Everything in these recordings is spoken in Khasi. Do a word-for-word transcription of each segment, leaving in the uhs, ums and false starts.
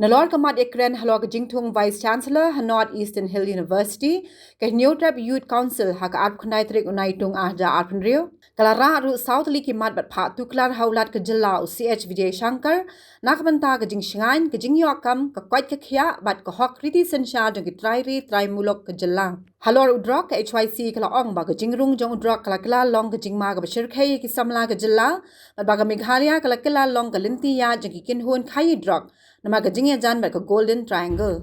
Halor ka mat ïakren halor ka jingthung Vice Chancellor ha North Eastern Hill University, ka Hynñiewtrep Youth Council ha ka arphew khyndai tarik u Naitung arhajar arphew hynriew ka la rah ruh saw tylli ki mat bad phah tuklar ha u Lat ka jylla u C H Vijayashankar na ka bynta ka jingshngaiñ, ka jingïoh kam, ka koit ka khiah bad ka hok riti synshar jong ki trai ri trai muluk ka jylla. Halor u drok, ka H Y C ka la ong ba ka jingrung jong u drok ka la kylla long ka jingma kaba shyrkhei ïa ki samla ka jylla bad ba ka Meghalaya ka la kylla long ka lynti ïaid jong ki kynhun khaïi drok namar ka jingïajan bad ka Golden Triangle.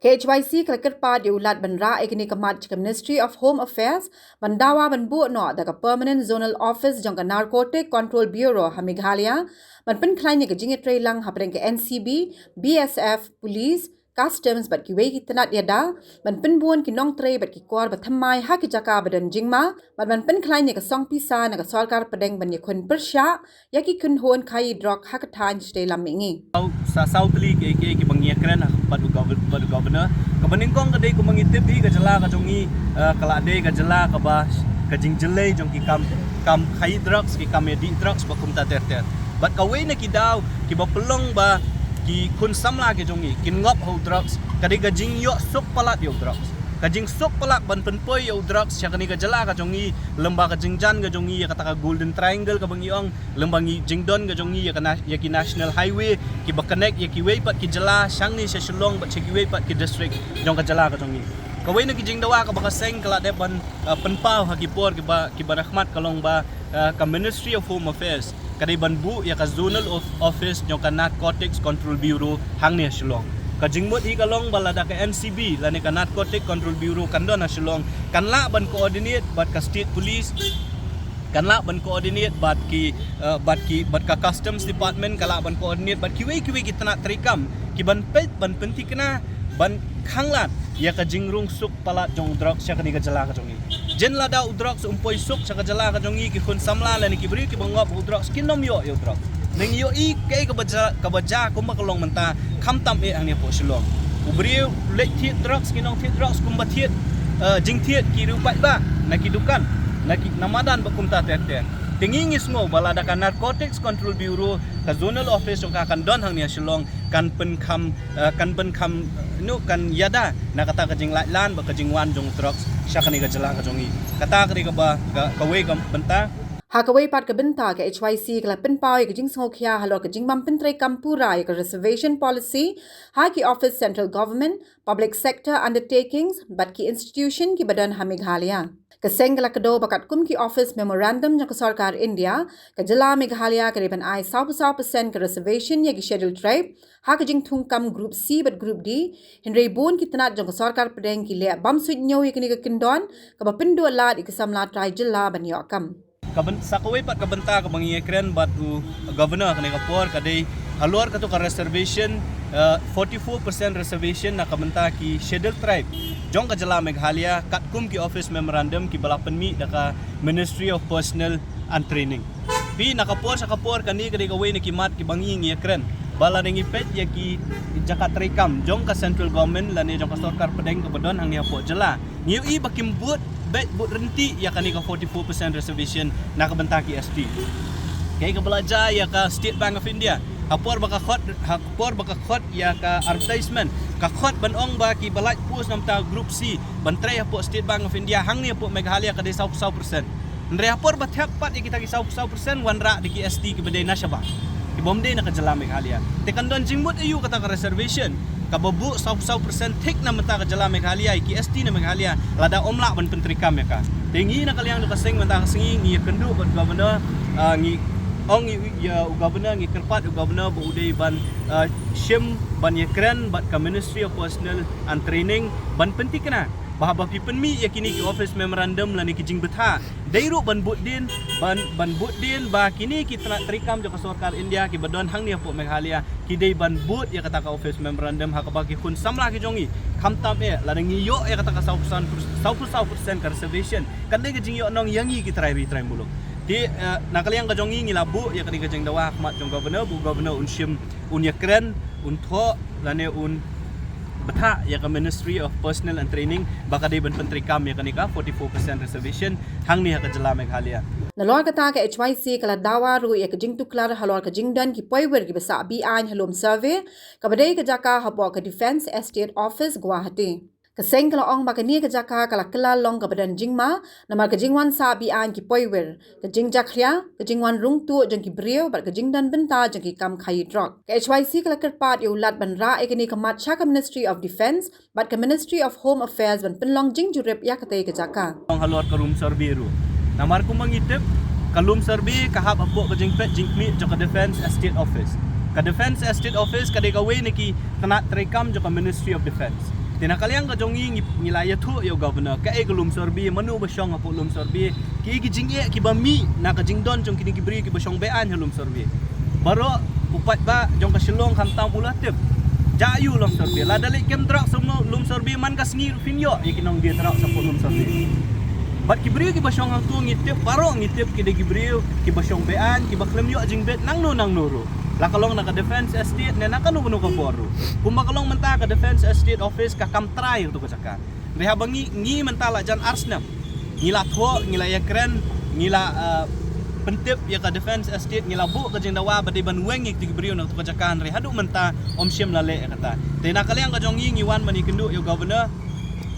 Ka H Y C ka la kyrpad ïa u Lat ban rah ïa kane ka mat sha ka Ministry of Home Affairs ban dawa ban buh noh da ka Permanent Zonal Office jong ka Narcotic Control Bureau ha Meghalaya ban pynkhlaiñ ïa ka jingïatreilang hapdeng ka N C B, B S F, Police, Customs bad kiwei ki tnat ïada ban pynbun ki nongtrei bad ki kor ba thymmai ha ki jaka ba don jingma bad ban pynkhlaiñ ïa ka song pisa na ka sorkar pdeng ban ïakhun pyrshah ïa ki kynhun khaïi drok ha ka thaiñ shatei lam mihngi. Sa saw tylli kiei kiei kiba ngi ïakren ha bad u gov-, bad u governor. Kaba nyngkong ka dei kumba ngi tip hi ka jylla ka jong ngi, eh, ka la dei ka jylla kaba ka jingjyllei jong ki kam, kam khaïi drugs, ki kam ïadih drugs bad kumta ter ter. Bad kawei na ki daw kiba pynlong ba ki khun samla ki jong ngi kin ngop ha u drugs ka dei ka jingïoh suk palat ïa u drugs. Ka jingsuk palat ban pynpoi ïa u drugs sha kane ka jylla ka jong ngi, lem bad ka jingjan ka jong ngi ïa kata ka Golden Triangle kaba ngi ong, lem bad ngi jingdon ka jong ngi ïa ka na-, ïa ki National Highway kiba connect ïa kiwei pat ki jylla shangne sha Shillong bad sha kiwei pat ki district jong ka jylla ka jong ngi. Kawei na ki jingdawa kaba ka seng ka la dep ban, eh, pynpaw ha ki por kiba, kiba rah mat ka long ba, eh, ka Ministry of Home Affairs ka dei ban buh ïa ka Zonal of-, Office jong ka Narcotics Control Bureau hangne ha Shillong. Ka jingmut hi ka long ba lada ka N C B lane ka Narcotic Control Bureau kan don ha Shillong, kan lah ban coordinate bad ka State Police, kan lah ban coordinate bad ki, eh, bad ki, bad ka Customs Department, kan lah ban coordinate bad kiwei kiwei ki tnat treikam kiban peit ban pynthikna ban khanglad ïa ka jingrung suk palat jong u drugs sha kane ka jylla ka jong ngi. Jin lada u drugs um poi suk sha ka jylla ka jong ngi, ki khun samla lane ki briew kiba ngop u drugs kin ym ïoh ïa u drugs. Ngi ïohi kaei kaba jia, kaba jia kumba ka long mynta, khamtam eh hangne hapoh Shillong. U briew leit thied drugs, ki nongthied drugs kumba thied, eh, jingthied ki riew paidbah na ki dukan, na ki, na madan bad kumta ter ter. Te ngi ngi sngew ba lada ka Narcotics Control Bureau, ka Zonal Office jong ka kan don hangne ha Shillong, kan pynkham, eh, kan pynkham, eh, no, kan ïada na kata ka jinglaitlan bad ka jingwan jong u drugs sha kane ka jylla ka jong ngi. Kata ka dei kaba, ka, kawei ka bynta. Ha kawei pat ka bynta, ka H Y C ka la pynpaw ïa ka jingsngewkhia halor ka jingbym pyntreikam pura ïa ka reservation policy ha ki office central government, public sector undertakings bad ki institution kiba don ha Meghalaya. Ka seng ka la kdew ba katkum ki office memorandum jong ka sorkar India, ka jylla Meghalaya ka dei ban ai sawphew saw percent ka reservation ïa ki Scheduled Tribe ha ka jingthungkam Group C bad Group D, hynrei bun ki tnat jong ka sorkar pdeng ki leh bym suidñiew ïa kane ka kyndon kaba pynduh lad ïa ki samla trai jylla ban ïoh kam. Ka byn-, sa kawei pat ka bynta kaba ngi ïakren bad u Governor kane ka por ka dei halor kato ka reservation, eh, forty-four percent reservation na ka bynta ki Scheduled Tribe jong ka jylla Meghalaya, katkum ki office memorandum kiba la pynmih da ka Ministry of Personnel and Training. Phi, na ka por sha ka por kane ka dei kawei na ki mat kiba ngi ngi ïakren ba lada ngi peit ïa ki jaka treikam jong ka central government lane jong ka sorkar pdeng kaba don hangne hapoh jylla, ngi ïohi ba kim bud beit bud ryntih ïa kane ka forty-four percent reservation na ka bynta ki S T. Kaei kaba la jia ïa ka State Bank of India, ha por ba ka khot, ha por ba ka khot ïa ka advertisement, ka khot ban ong ba kiba lait post na bynta Group C ban trei hapoh State Bank of India hangne hapoh Meghalaya ka dei sawphew saw percent. Hynrei ha por ba thep pat ïa kita ki sawphew saw percent wanrah da ki S T kiba dei na shabar, kibym dei na ka jylla Meghalaya. Te kan don jingmut aïu kata ka reservation kaba buh sawphew saw percent thik na bynta ka jylla Meghalaya ïa ki S T na Meghalaya lada ym lah ban pyntreikam ïa ka? Te ngi na ka liang jong ka seng mynta ka sngi ngi ïakynduh bad Governor, ah, ngi ong ïa u Governor, ngi kyrpad ïa u Governor ba u dei ban, ah, shim ban ïakren bad ka Ministry of Personnel and Training ban pynthikna ba haba phi pynmih ïa kine ki office memorandum lane ki jingbthah, dei ruh ban bud dien, ban, ban bud dien ba kine ki tnat treikam jong ka sorkar India kiba don hangne hapoh Meghalaya ki dei ban bud ïa kata ka office memorandum ha kaba ki khun samla ki jong ngi, khamtam eh lada ngi ïoh ïa kata ka sawphew saw percent, sawphew saw percent ka reservation, kan dei ka jingïohnong ïa ngi ki trai ri trai muluk. Te, eh, na ka liang ka jong ngi ngi la buh ïa kane ka jingdawa ha khmat jong Governor, ba u Governor un shim, un ïakren, un thoh lane un bthah ïa ka Ministry of Personnel and Training ba ka dei ban pyntreikam ïa kane ka forty-four percent reservation hangne ha ka jylla Meghalaya. Nalor kata, ka H Y C ka la dawa ruh ïa ka jingtuklar halor ka jingdon ki poiwir kiba sah be-aiñ ha lum survey, kaba dei ka jaka hapoh ka Defence Estate Office, Guwahati. Ka seng ka la ong ba kane ka jaka ka la kylla long kaba don jingma namar ka jingwan sah be-aiñ ki poiwir, ka jingjakhlia, ka jingwan rung tuh jong ki briew bad ka jingdon bynta jong ki kam khaïi drok. Ka H Y C ka la kyrpad ïa u Lat ban rah ïa kane ka mat sha ka Ministry of Defence bad ka Ministry of Home Affairs ban pynlong jingjurip ïa katei ka jaka. Ong halor ka lum survey ruh. Namar kumba ngi tip, ka lum survey ka hap hapoh ka jingpeit jingkhmih jong ka Defence Estate Office. Ka Defence Estate Office ka dei kawei na ki tnat treikam jong ka Ministry of Defence. Te na ka liang ka jong ngi, ngi, ngi la ïathuh ïa u Governor, kaei ka lum survey, mano ba shong hapoh lum survey, kiei ki jingeh kiba mih na ka jingdon jong kine ki briew kiba shong be-aiñ ha lum survey. Baroh u paidbah jong ka Shillong khamtam u la tip. Jia ïa u lum survey. Lada leit kem drok sha lum survey man ka sngi ruh phin ïoh ïa ki nongdie drok shapoh lum survey. Bad ki briew kiba shong hangto ngi tip, baroh ngi tip ki dei ki briew kiba shong be-aiñ, kiba khlem ïoh jingbit nangno nangno ruh. La ka long na ka Defence Estate ne na kano kano ka bor ruh. Kumba ka long mynta, ka Defence Estate Office ka kam trai ïa kato ka jaka. Hynrei haba ngi, ngi mynta la jan ar snem ngi la thoh, ngi la ïakren, ngi la, eh, pyntip ïa ka Defence Estate, ngi la buh ka jingdawa ba dei ban weng ïa kito ki briew na kato ka jaka, hynrei haduh mynta ym shym la leh ïa kata. Te na ka liang ka jong ngi, ngi wan ban ïakynduh ïa u Governor,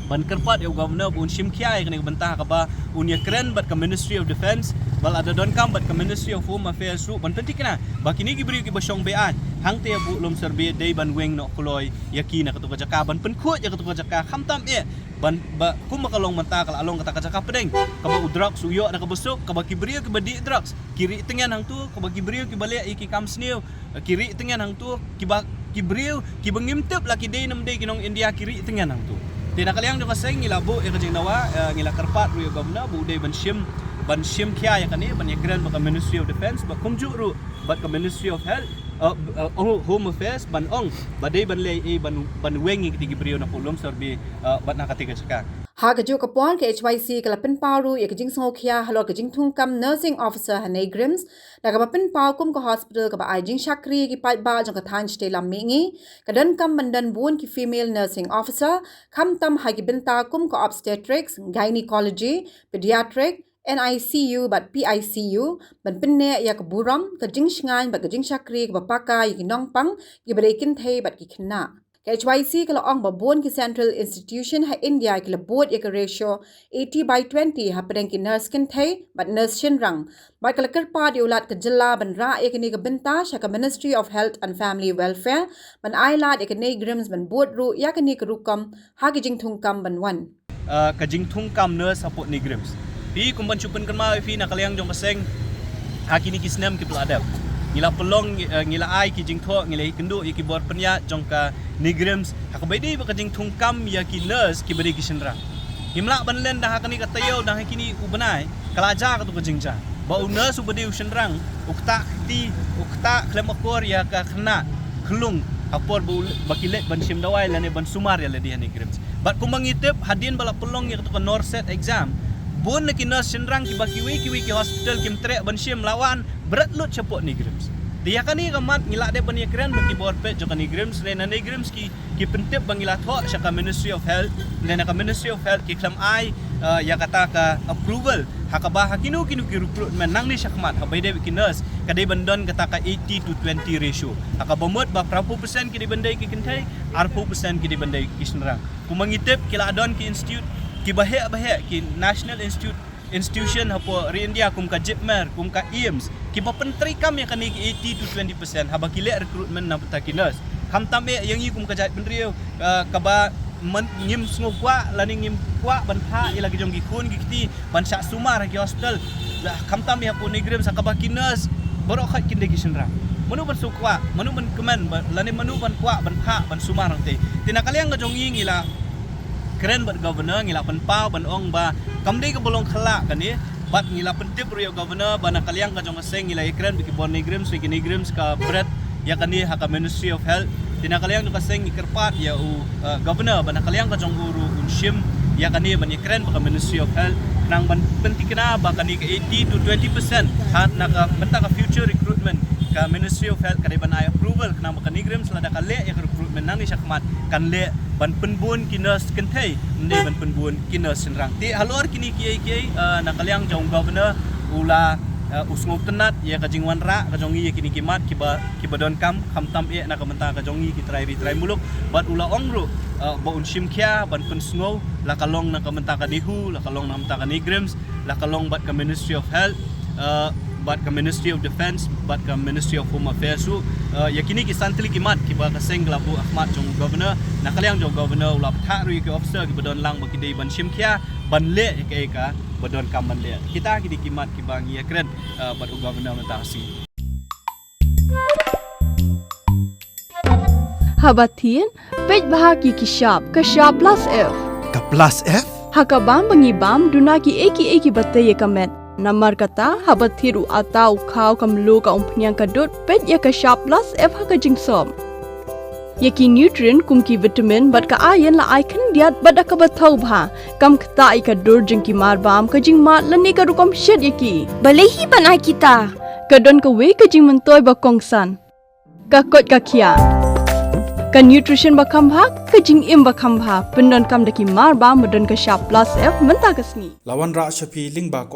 ban kyrpad ïa u Governor ba un shim khia ïa kane ka bynta ha kaba un ïakren bad ka Ministry of Defence, ba lada donkam bad ka Ministry of Home Affairs ruh ban pynthikna ba kine ki briew kiba shong be-aiñ hangtei hapoh lum survey dei ban weng noh kloi ïa ki na kato ka jaka, ban pynkhuid ïa kato ka jaka, khamtam eh ban, ba kumba ka long mynta ka la long kata ka jaka pdeng, kaba u drugs u ïoh da kaba suk, kaba ki briew kiba dih drugs ki rieh tyngen hangto, kaba ki briew kiba leh ïa ki kam sniew ki rieh tyngen hangto, kiba, ki briew kiba ngim tip la ki dei ne ym dei ki nong India ki rieh tyngen hangto. Te na ka liang jong ka seng ngi la buh ïa ka jingdawa, eh, ngi la kyrpad ruh ïa u Governor ba u dei ban shim, ban shim khia ïa kane, ban ïakren bad ka Ministry of Defence, bad kumjuh ruh bad ka Ministry of Health, eh, eh, Home Affairs, ban ong ba dei ban leh ei ban, ban weng ïa kito ki briew napoh lum survey, eh, bad na katei ka jaka. Ha kajuh ka por, ka H Y C ka la pynpaw ruh ïa ka jingsngewkhia halor ka jingthungkam nursing officer ha NEIGRIHMS, da kaba pynpaw kum ka hospital kaba ai jingshakri ïa ki paidbah jong ka thaiñ shatei lam mihngi, ka donkam ban don bun ki female nursing officer, khamtam ha ki bynta kum ka obstetrics, gynecology, pediatric, N I C U bad P I C U, ban pynneh ïa ka burom, ka jingshngaiñ bad ka jingshakri kaba paka ïa ki nongpang, kiba dei kynthei bad ki khynnah. Ka H Y C ka la ong ba bun ki central institution ha India ki la bud ïa ka ratio eighty by twenty hapdeng ki nurse kynthei bad nurse shynrang. Bad ka la kyrpad ïa u Lat ka jylla ban rah ïa kane ka bynta sha ka Ministry of Health and Family Welfare, ban ailad ïa ka NEIGRIHMS ban bud ruh ïa kane ka rukom ha ki jingthungkam ban wan. Ah, ka jingthungkam nurse hapoh NEIGRIHMS. Phi, kum ban shu pynkynmaw ïa phi na ka liang jong ka seng, ha kine ki snem kiba la dep, ngi la pynlong, eh, ngi la ai ki jingthoh, ngi la ïakynduh ïa ki bor pynïaid jong ka NEIGRIHMS ha kaba ïadei bad ka jingthungkam ïa ki nurse kiba dei ki shynrang. Ngim lah ban len da ha kane ka taïew, da ha kine u bnai, ka la jia kato ka jingjia ba u nurse uba dei u shynrang u ktah kti, u ktah khlem akor ïa ka khynnah khyllung ha por ba u, ba ki leit ban shim dawai lane ban sumar ïa lade ha NEIGRIHMS. Bad kumba ngi tip, hadien ba la pynlong ïa kato ka NORCET exam, bun na ki nurse shynrang kiba kiwei kiwei ki hospital kim treh ban shim, la wan bret lut shapoh NEIGRIHMS. Te ïa kane ka mat ngi la dep ban ïakren bad ki bor peit jong ka NEIGRIHMS, hynrei na NEIGRIHMS ki, ki pyntip ba ngi la thoh sha ka Ministry of Health, hynrei na ka Ministry of Health ki khlem ai, eh, ïa kata ka approval ha kaba ha kino kino ki recruitment nangne shakhmat, haba ïadei bad ki nurse, ka dei ban don kata ka eighty to twenty ratio, ha kaba mut ba phraphew percent ki dei ban dei ki kynthei, arphew percent ki dei ban dei ki shynrang. Kumba ngi tip, ki la don ki institute kiba heh ba heh, ki national institute, institution hapoh ri India, kum ka JIPMER, kum ka AIIMS, kiba pyntreikam ïa kane ka eighty to twenty percent haba ki leh recruitment na bynta ki nurse. Khamtam eh ïa ngi kum ka jaitbynriew, eh, kaba man, ngim sngewkwah lane ngim kwah ban phah ïa la ki jong ki khun ki kti ban shah sumar ha ki hospital, la, khamtam ïa hapoh NEIGRIHMS ha kaba ki nurse baroh khoit kin dei ki shynrang. Mano ban sngewkwah, mano ban kmen ba, lane mano ban kwah ban phah ban sumar hangtei? Te na ka liang ka jong ngi, ngi la kren bad Governor, ngi la pynpaw ban ong ba kam dei kaba long khyllah kane, bad ngi la pyntip ruh ïa u Governor ba na ka liang ka jong ka seng ngi la ïakren bad ki bor NEIGRIHMS, ki NEIGRIHMS ka bret ïa kane ha ka Ministry of Health. Te na ka liang jong ka seng ngi kyrpad ïa u, eh, Governor ba na ka liang ka jong u ruh un shim ïa kane ban ïakren bad ka Ministry of Health Nang ban pyntikna ba kane ka eighty to twenty percent ha na ka bynta ka future recruitment, ka Ministry of Health ka dei ban ai approval, khnang ba ka NEIGRIHMS lada ka leh ïa ka recruitment nangne shakhmat, kan leh ban pynbun ki nurse kynthei, ym dei ban pynbun ki nurse shynrang. Te halor kine kiei kiei, eh, na ka liang jong u Governor u la, eh, u sngewtynnad ïa ka jingwanrah ka jong ngi ïa kine ki mat kiba, kiba donkam, khamtam eh na ka bynta ka jong ngi ki trai ri trai muluk. Bad u la ong ruh, eh, ba un shim khia ban pynsngew, la ka long na ka bynta ka NEHU, la ka long na ka bynta ka NEIGRIHMS, la ka long bad ka Ministry of Health, eh, bad ka Ministry of Defence, bad ka Ministry of Home Affairs ruh. Eh, ïa kine ki san tylli ki mat kiba ka seng ka la buh ha khmat jong u Governor, na ka liang jong u Governor u la bthah ruh ïa ki officer kiba don lang ba ki dei ban shim khia ban leh ïa kaei kaba donkam ban leh. Kita ki dei ki mat kiba ngi ïakren, eh, bad u Governor mynta ka sngi. Haba thied, peit bha ki ki shap, ka shap plus F. Ka plus F? Ha ka bam ba ngi bam, duna kiei kiei kiba tei ïa ka met. Namar kata, haba thied u atta, u khaw, ka mluh, ka umphniang, ka dud, peit ïa ka shap plus F ha ka jingsop. Ïa ki nutrient kum ki vitamin bad ka iron la ai khyndiat bad da kaba thaw bha. Kam ktah ïa ka dur jong ki marbam, ka jingmad lane ka rukom shet ïa ki. Balei hi ban ai kita? Ka don kawei ka jingmyntoi ba kongsan. Ka koit ka khiah. Ka nutrition ba kham bha, ka jingim ba kham bha. Pyndonkam da ki marbam ba don ka shap plus F mynta ka sngi. La wanrah sha phi lyngba ka